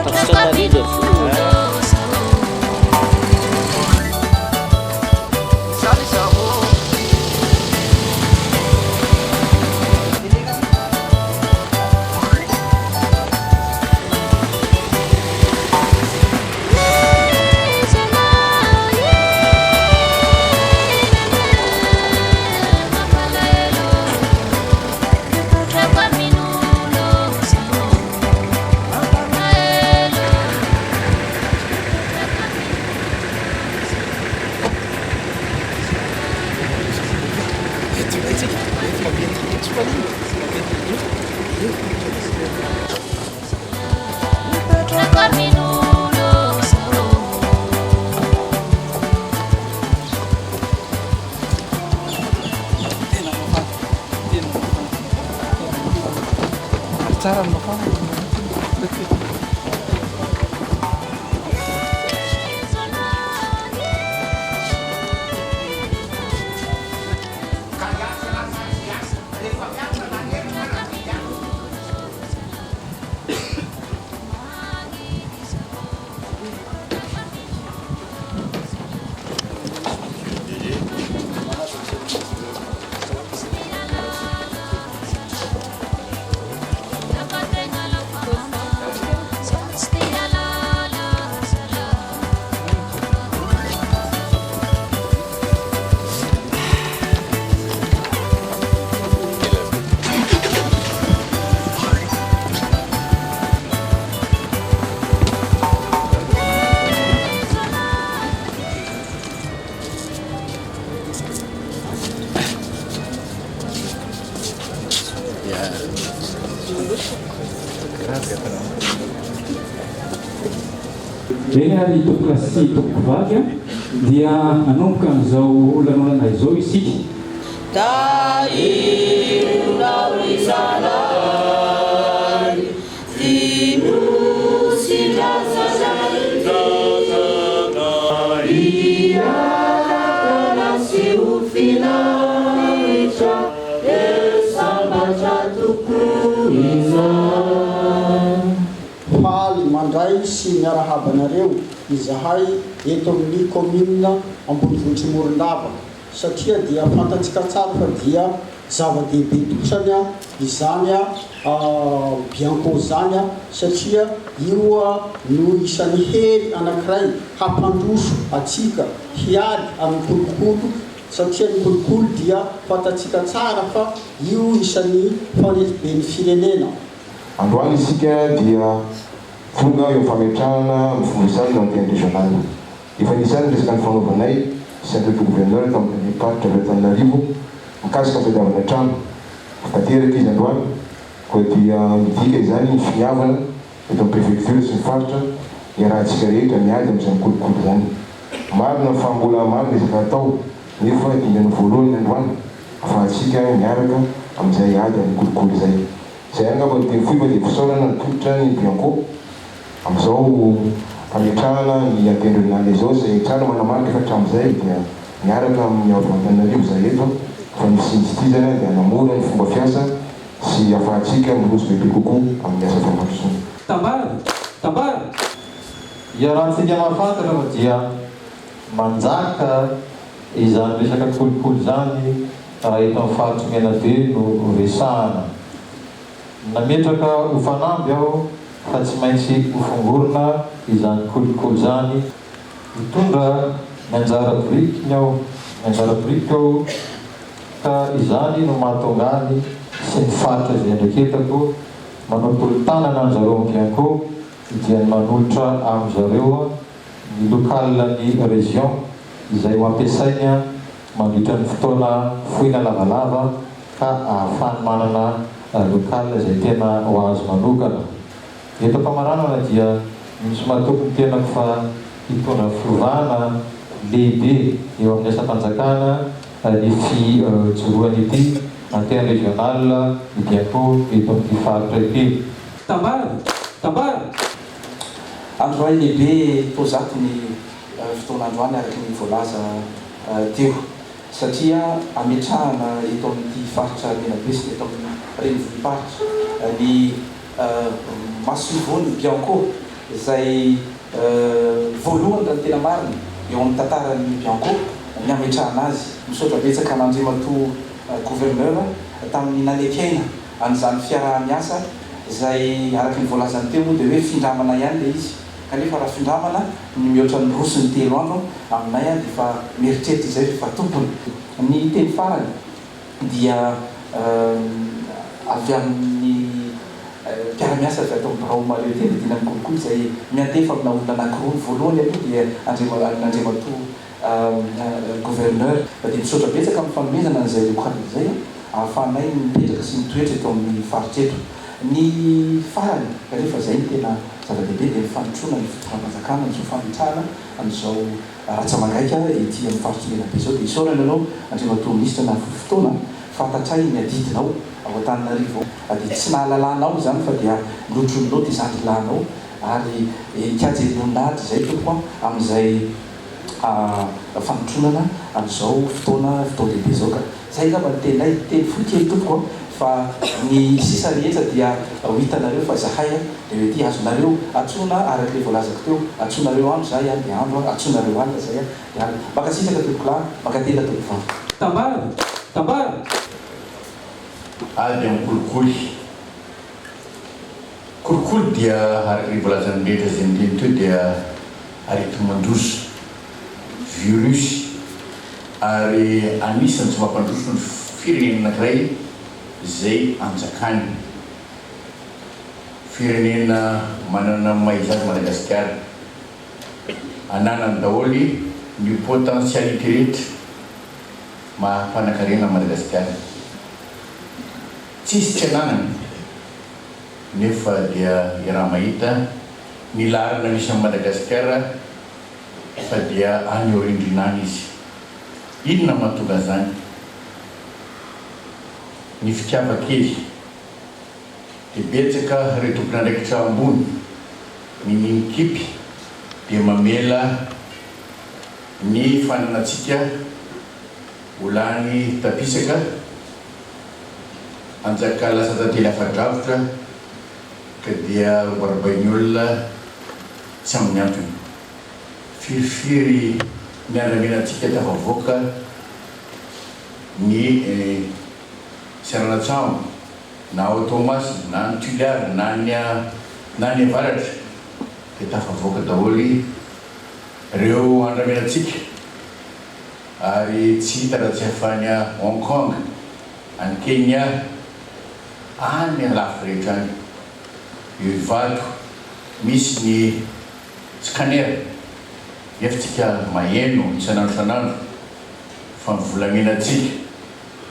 Tafitra tarindry Tsara ny mafana. Eny ary tompokolahy sy tompokovavy a, dia hanomboka an'izao lanonana izao isika. Tahirinao isan'andro ity Nosin-drazana ity. Hiadana sy ho finaritra, dia sambatra tokoa izahay. Faly mandray sy miarahaba anareo izahay eto amin'ny kaominina ambonivohitr'i Morondava. Satria dia fantatsika tsara fa dia zava-dehibe tokosany izany Bianco izany satria io no isan'ny hery anankiray hampandroso antsika hiady amin'ny kolikoly satria ny kolikoly dia fantatsika tsara fa io isan'ny fanetiben'ny firenena. Androany isika dia tonga eo fametrahana ny fomba ny antenne régionale. Efa nisy ihany ny resaka nifanaovanay sy Andriamatoa Gouverneur tamin'ny Tale-paritra avy Antananarivo mikasika ny fitadiavana trano. Tanteraka izy androany, koa dia midika izany ny finiavana eto amin'ny Préfecture sy ny Faritra iarahantsika rehetra miady amin'izany kolikoly izany. Marina fa mbola maro ny ezaka atao nefa dingana voalohany androany afahantsika miaraka amin'izay ady amin'ny kolikoly izay. Izay ihany angamba no teny fohy fa dia fisaorana natolotra ny Bianco. Amin'izao fametrahana ny antenne régionale izao izay tsara manamarika fa hatramin'izay dia miaraka amin'ny avy Antananarivo izahay eto fa ny fisian'izy ity izany dia hanamora ny fomba fiasa sy hahafahantsika miroso bebe kokoa amin'ny asa fampandrosoana. Tambara! Tambara! Iarahantsika mahafantatra fa dia manjaka izany resaka kolikoly izany raha eto amin'ny faritr'i Menabe no resahana. Nametraka ho fanamby aho fa tsy maintsy hofongorina izany kolikoly izany. Mitondra ny anjara birikiny aho, ny anjara birikiko aho ka izany no mahatonga ahy sy ny faritra izay iandraiketako manao tolo-tanana an-jareo amin'ny Bianco dia ny manolotra amin-jareo ny local-n'ny région izay ho ampiasainy mandritra ny fotoana fohy na lavalava ka ahafahany manana local izay tena ho azy manokana. Eto am-pamaranana dia misy matoky ny tenako fa hitondra fiovana lehibe eo amin'ny asam-panjakana ny fijoroan'ity antenne régionale ny Bianco eto amin'ity faritra ity. Tambara! Tambara! Andro iray lehibe toa zato ny fotoana androany araka ny voalaza teo satria ametrahana eto amin'ity faritra Menabe sy ny eto amin'ny renivohi-paritra ny masoivohon'ny Bianco. izay voalohany raha ny tena marina eo amin'ny tantaran'ny Bianco ny hametrahana azy. Misaotra betsaka an'Andriamatoa Gouverneur tamin'ny nanekena an'izany fiaraha-miasa izay araka ny voalazany teo moa dia hoe findramana ihany ilay izy kanefa raha findramana ny mihoatra ny roa sy ny telo andro aminay dia efa mieritreritra izay fa efa tompony. Ny teny farany dia avy amin'ny mpiara-miasa avy ato amin'ny birao mahaleo tena Dinan'ny Kolikoly izay miantefa amina olona anankiroa. Ny voalohany aloha dia Andriamatoa Gouverneur. Dia misaotra betsaka amin'ny fanomezana an'izay local izay ahafahanay mipetraka sy mitoetra eto amin'ny faritra eto. Ny farany, kanefa izay no tena zava-dehibe, dia ny fanotroana ny fitondram-panjakana amin'izao fametrahana an'izao Ratsamangaika ety amin'ny faritr'i Menabe izao dia isaorana ianao Andriamatoa Minisitra nahafoy fotoana, fantatray ny adidinao ao Antananarivo ao dia tsy nahalalanao izany fa dia notroninao ity zandrilahinao ary hikajy-boninahitra izay tompoko a amin'izay fanotronana an'izao fotoana fotoan-dehibe izao ka izay angamba ny teninay, teny fohy kely tompoko a fa ny sisa rehetra dia ho hitanareo fa zahay a dia hoe ity azonareo antsoina araka ilay voalazako teo, antsoinareo andro zahay a dia andro a, antsoinareo alina zahay a dia alina. Mankasitraka tompokolahy, mankatelina tompokovavy. Tambara! Tambara! Ady amin'ny kolikoly. Kolikoly dia araka ilay voalazan'ny rehetra izay niteny teo dia areti-mandoza, virus, ary anisan'ny tsy mampandroso ny firenena anankiray izay anjakany. Firenena manana ny maha izy azy Madagasikara. Ananany daholo ny potentialité rehetra maha mpanakarena an'i Madagasikara. Tsisy tsy ananany nefa dia iaraha-mahita ny laharana misy an'i Madagasikara fa dia any aoriandriana any izy. Inona no mahatonga an'izany? Ny fitiavan-kely. Dia betsaka ireo tompon'andraikitra ambony ny minikipy dia mamela ny fananantsika ho lany tapisaka, hanjaka lasa tantely afa-drakotra ka dia robarobain'ny olona tsy amin'ny antony. Firifiry ny andramena antsika tafavoaka ny seranan-tsambo na ao Toamasina na any Toliara na any na any avaratra dia tafavoaka daholo ireo andramenantsika ary tsy hita raha tsy avy any Hong Kong, any Kenya, any an-lafy rehetra any. Eo Ivato misy ny scanner nefa tsika maheno isan'andro isan'andro fa ny volamenantsika,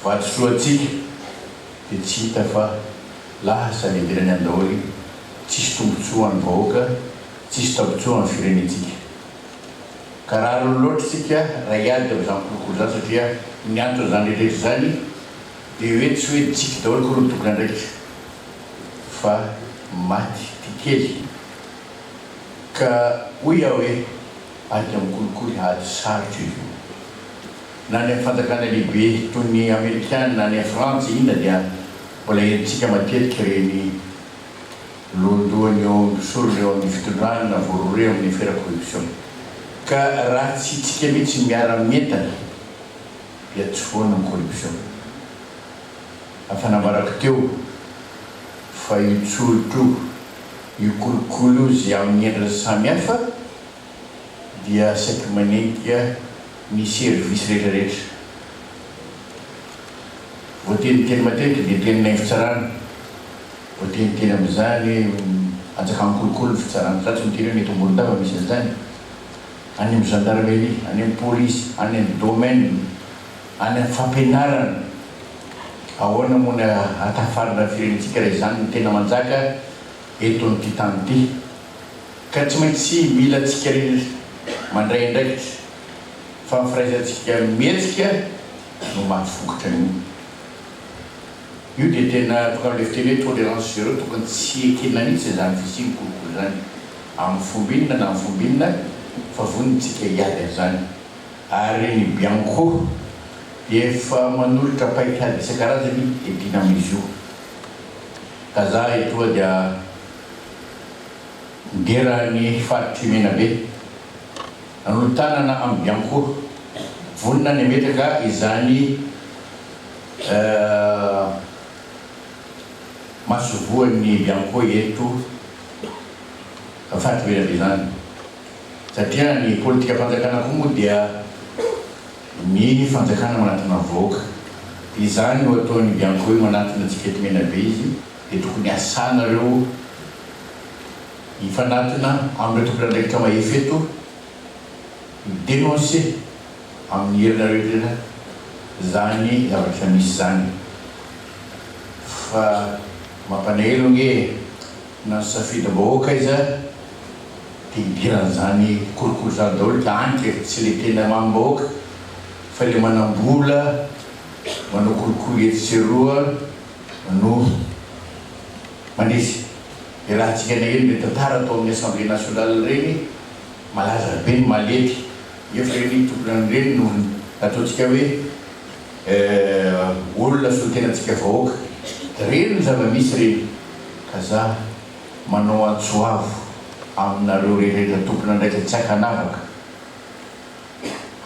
vatosoantsika dia tsy hita fa lasa any ivelany any daholo, tsisy tombotsoa ho an'ny vahoaka, tsisy tombotsoa ho an'ny firenentsika. Ka rariny loatra isika raha hiady amin'izany kolikoly izany satria ny anton'izany rehetra izany dia hoe tsy hoe tsiky daholo akory ny tompon'andraikitra fa maty tia kely. Ka hoy aho hoe ady amin'ny kolikoly ady sarotra izy io. Na any amin'ny fanjakana lehibe toy ny amerikana na any frantsa inona dia mbola henontsika matetika ireny Lohandohany eo amin'ny mpisorona eo amin'ny fitondrana voarohirohy amin'ny afera corruption. Ka raha tsy itsika mihitsy miara mientana dia tsy foana ny corruption. Afa nambarako teo fa io tsolotra io, io kolikoly io izay amin'ny endriny samihafa dia saiky manenika ny service rehetra rehetra. Voateniteny matetika dia teninay fitsarana. Voateniteny amin'izany anjakan'ny kolikoly ny fitsarana. Za tsy miteny hoe ny eto Morondava misy an'izany. Any amin'ny gendarmerie, any amin'ny polisy, any amin'ny domaine, any amin'ny fampianarana. Ahoana moa ny hahatafarina ny firenentsika raha izany no tena manjaka eto amin'ity tany ity. Ka tsy maintsy mila antsika rehetra mandray andraikitra fa ny firaizantsika mihetsika no mahafongotra an'io. Io dia tena tonga amin'ilay fiteny hoe tolérance zéro, tokony tsy ekena mihitsy izany fisian'ny kolikoly izany, amin'ny fomba inona na amin'ny fomba inona fa vonona isika hiady an'izany. Ary ny Bianco dia efa manolotra paikady isan-karazany hiadiana amin'izy io. Ka za etoa dia. Midera ny faritr'i Menabe. Nanolo-tanana amin'i Bianco. Vonona ny hametraka izany masoivohon'ny Bianco eto faritr'i Menabe izany. Satria ny politikam-panjakana koa moa dia ny fanjakana manatona ny vahoaka. Izany no ataon'ny Bianco io manatona antsika eto Menabe izy dia tokony hasanareo hifanatona amin'ireo tompon'andraikitra mahefa eto mi-denoncer amin'ny herinareo rehetra zany zavatra misy zany fa mampanahelo ange e, na ny safidim-bahoaka aiza dia idiran'izany kolikoly zany daholo ka any ka tsy le tena mamim-bahoaka fa le manam-bola manao kolikoly etsy sy eroa no mandresy. Iarahantsika naheno ireny tantara tao amin'ny Assemblée nationale ireny, malaza be ny malety, nefa ireny tomponan'ireny no nataontsika hoe olona solontenantsika vahoaka. Ireny ny zava-misy ireny. Ka za manao antso avo aminareo rehetra tompon'andraikitra tsy ankanavaka.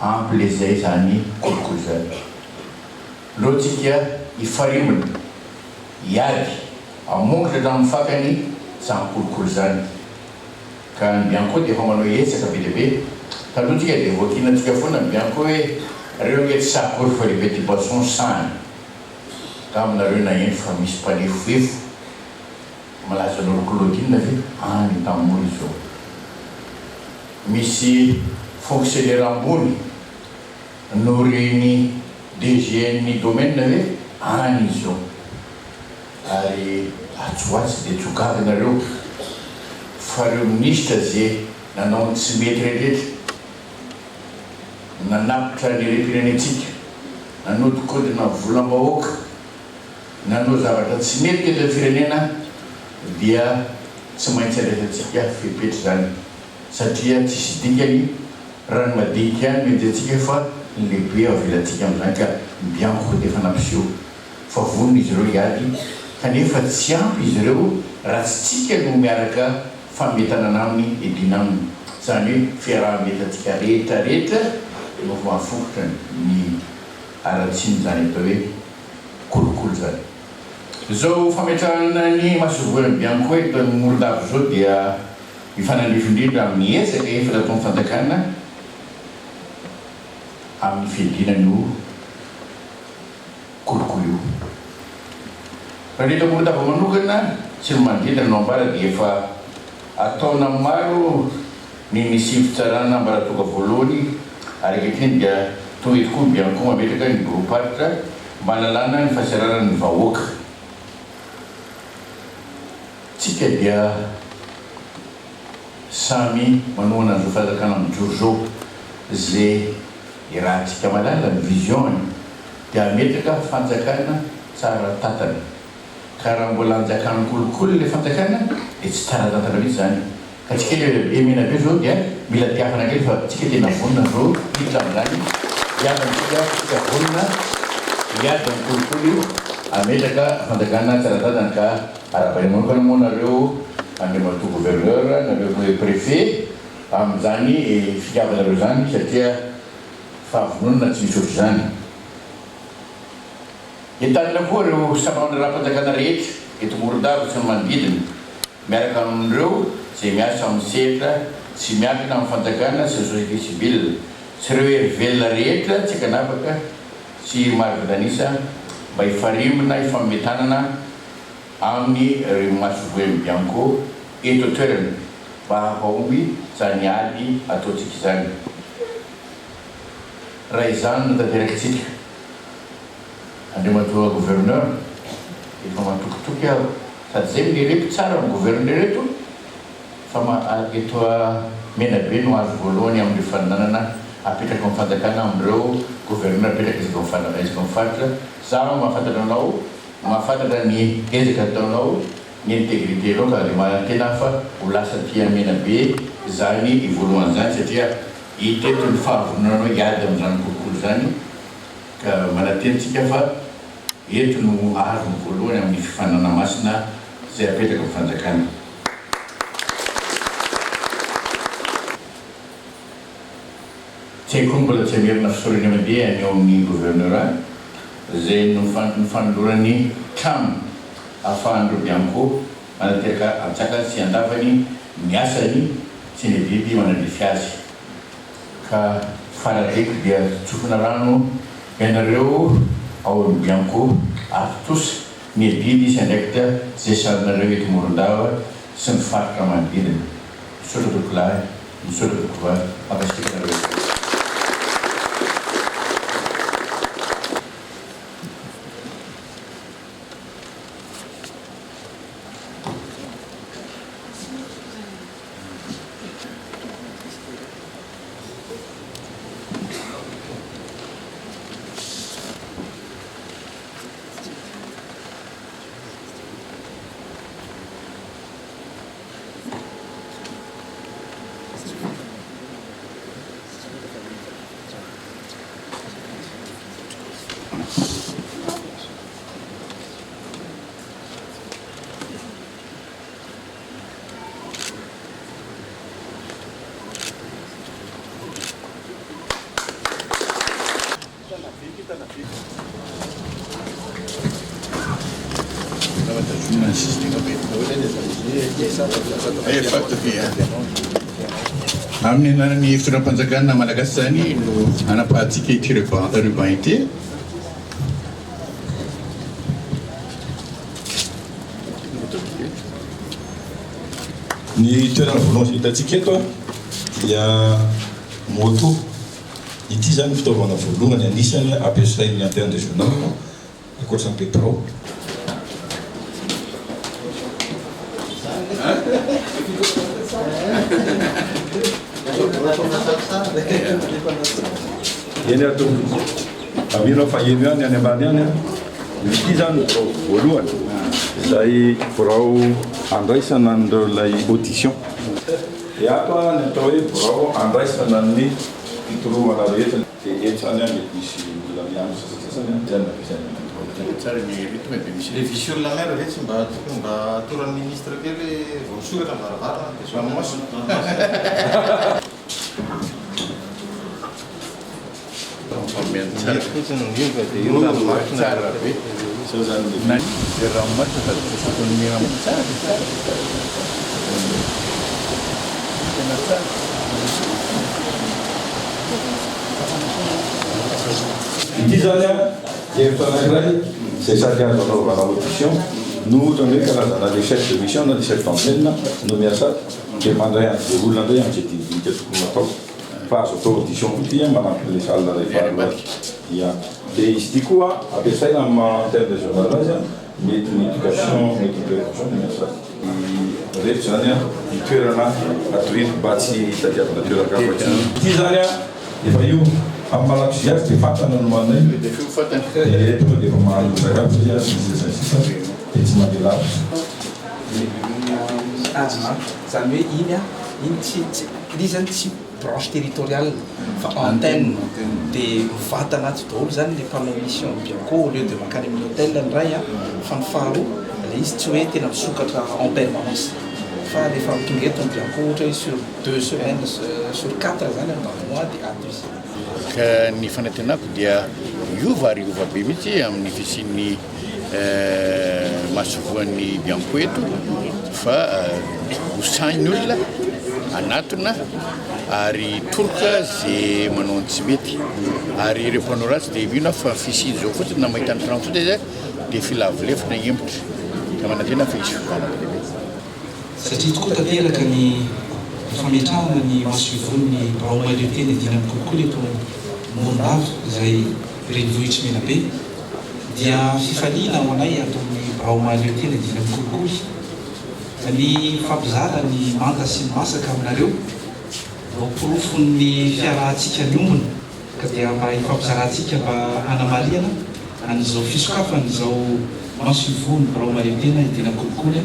Ampy le zay zany kolikoly zany. Ndao tsika hifarimbona, hiady, hamongotra hatramin'ny fakany zany kolikoly zany. Ka ny Bianco dia efa manao ezaka be dia be. Taloha tsika dia voakianantsika foana ny Bianco hoe reo nge tsy sahy akory fa le petit poisson sahany. Angamba nareo naheno fa misy mpanefoefo malaza anao ry Claudine ve any Antanimora izao. Misy fonctionnaire ambony noho ireny DG ny domaine ve any izy zao? Ary atsy ho atsy dia tsy ho gaga nareo fa reo minisitra ze nanao ny tsy mety rehetra nanapitra ny harem-pirenentsika, nanodikodina volam-bahoaka, nanao zavatra tsy mety teto amin'ny firenena dia tsy maintsy andraisantsika fepetra izany satria tsisy dikany raha ny madinika ihany no enjehintsika fa ny lehibe avelantsika amin'izany ka ny Bianco koa dia efa nampiseho fa vonona izy ireo hiady kanefa tsy ampy izy ireo raha tsy tsika no miaraka fametanana aminy edina aminy izany hoe fiaraha-mientantsika rehetra rehetra no mahafongotra ny haratsian'izany atao hoe kolikoly izany. Izao fametrahana ny masoivohon'ny Bianco eto Morondava izao dia mifanandrify indrindra amin'ny ezaka efa nataon'ny fanjakana amin'ny fiadiana an'io kolikoly io. Raha ny eto Morondava manokana sy ny manodidina no ambara dia efa an-taona maro ny nisian'ny fitsarana ambaratonga voalohany ary ankehitriny dia tonga eto koa ny Bianco mametraka ny biraom-paritra mba hanalana ny fahasahiranan'ny vahoaka. Tsika dia samy manohana an'izao fanjakana mijoro izao ze irahantsika malala ny vision-ny dia hametraka fanjakana tsara tantana. Ka raha mbola anjakan'ny kolikoly ilay fanjakana dia tsy tsara tantana mihitsy izany. Ka tsika le be Menabe zao dia mila tiafana kely fa tsika tena vonona zao hiditra amin'izany hiavana tsika tsika vonona hiady amin'ny kolikoly hametraka fanjakana tsara tantana ka arahabaina manokana moa nareo Andriamatoa Gouverneur nareo Préfet amin'izany fitiavanareo izany satria fahavononana tsy misy ohatr'izany. Entanina koa ireo sampandraharaham-panjakana rehetra eto Morondava sy ny manodidina, miaraka amin'ireo izay miasa amin'ny sehatra tsy miankina amin'ny fanjakana sy ny société civile, sy ireo hery velona rehetra tsy ankanavaka sy maro voatanisa mba hifarimbona hifanome tanana amin'ireo masoivohon'ny Bianco eto an-toerana mba hampahomby izany ady ataontsika izany. Raha izany no tanterakitsika. Andriamatoa Gouverneur, efa matokitoky aho, sady zay mirepo tsara ny Gouverneur eto fa ma eto Menabe no azo voalohany amin'ireo faninanana apetraky ny fanjakana amin'ireo Gouverneur apetraka isaky ny fana isaky ny faritra, za mahafantatra anao, mahafantatra ny ezaka ataonao, ny intégrité nao ka dia manantena aho fa ho lasa aty Menabe zany voalohany zany satria hita eto ny fahavononanao hiady amin'izany kolikoly zany. Ka manantena isika fa eto no hahazo ny voalohany amin'ny fifaninana masina izay apetraky ny fanjakana. Tsy hay koa mbola tsy hamerina fisaorana mandeha any ao amin'ny Gouvernorat izay nifanolorany trano ahafahan'ireo Bianco manateraka antsakany sy andavany ny asany sy ny adidy manandrify azy. Ka faradeko dia tsofina rano ianareo ao amin'ny Bianco ary tontosa ny adidy sy andraikitra izay sarinareo eto Morondava sy ny faritra manodidina. Misaotra tompokolahy, misaotra tompokovavy, mankasitraka anareo. Amin'ny anaran'ny fitondram-panjakana malagasy izany no anapahantsika ity ruban ity. Ny toerana voalohany izay hitantsika eto dia moto. Ity izany ny fitaovana voalohany anisany ampiasain'ny antenne régionale ankoatra ny birao. Eny ary tompoko. Amino fa eny ihany any ambany any an. Ity izany ny birao voalohany izay birao andraisana an'ireo ilay audition. Dia ato ny atao hoe birao andraisana ny fitorohana rehetra. Dia eto izany mety misy olona miandry sasantsasany an, izay no nampiasaina ny birao. Tsara ny rythme dia misy. Le vue sur la mer ve tsy mba tokony mba atoran'ny ministre kely hoe vao misokatra ny varavarana dia zao Ranomasina. Ity izany an, hevitra anankiray izay sady azo anaovana audition no ohatran'ny hoe karazana le chef de mission na le chef d'antenne no miasa ato dia mandray an'izay olona indray amin'izay dinidinika tokony ho atao. Fa azo atao audition koa ity an, manampy an'ilay salle iray faharoa ato. Ia. Dia izy ity koa ampiasaina amin'ny maha antenne régionale azy an, mety ny éducation, mety ny prévention no miasa ato. Ireto izany an, ny toerana atoriana mba tsy hitadiavana toeran-kafa intsony. Ity izany an, efa io, amin'ny maha lakozia azy dia fatana no manay, dia tonga dia efa mahandro sakafo izy an, sy ny sisa sy ny sisa, dia tsy mandeha lavitra. Izany hoe iny an, iny tsy, tsy, ilay izy zany tsy branche territoriale fa antenne, dia mivantana ato daholo zany ilay mpanao mission Bianco au lieu de mankany amin'ny hotel ny iray an, fa ny faharoa ilay izy tsy hoe tena misokatra en permanence fa rehefa tonga eto ny Bianco ohatra hoe sur deux semaines sur quatre zany dans le mois dia ato izy. Ka ny fanantenako dia hiova ary hiova be mihitsy amin'ny fisian'ny masoivohon'ny Bianco eto fa ho sahy ny olona hanatona ary hitoroka ze manao ny tsy mety ary ireo mpanao ratsy dia mino aho fa fisian'izao fotsiny na mahita ny trano fotsiny aza dia filavolefona hiemotra ka manantena fa hisy fiovana be dia be. Satria tokoa tanteraka ny fametrahana ny masoivohon'ny birao mahaleo tena idirana kolikoly eto Morondava izay renivohitr'i Menabe dia fifaliana ho anay ato amin'ny birao mahaleo tena idirana kolikoly ny mifampizara ny manta sy ny masaka aminareo ho porofon'ny fiarahantsika miombona Ka dia mba hifampizarantsika mba hanamarihana an'izao fisokafan'izao masoivohon'ny birao mahaleo-tena hidiana kolikoly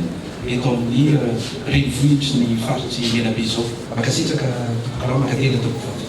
eto amin'ny renivohitry ny faritr'i Menabe izao. Mankasitraka tompokolahy, mankatelina tompokovavy.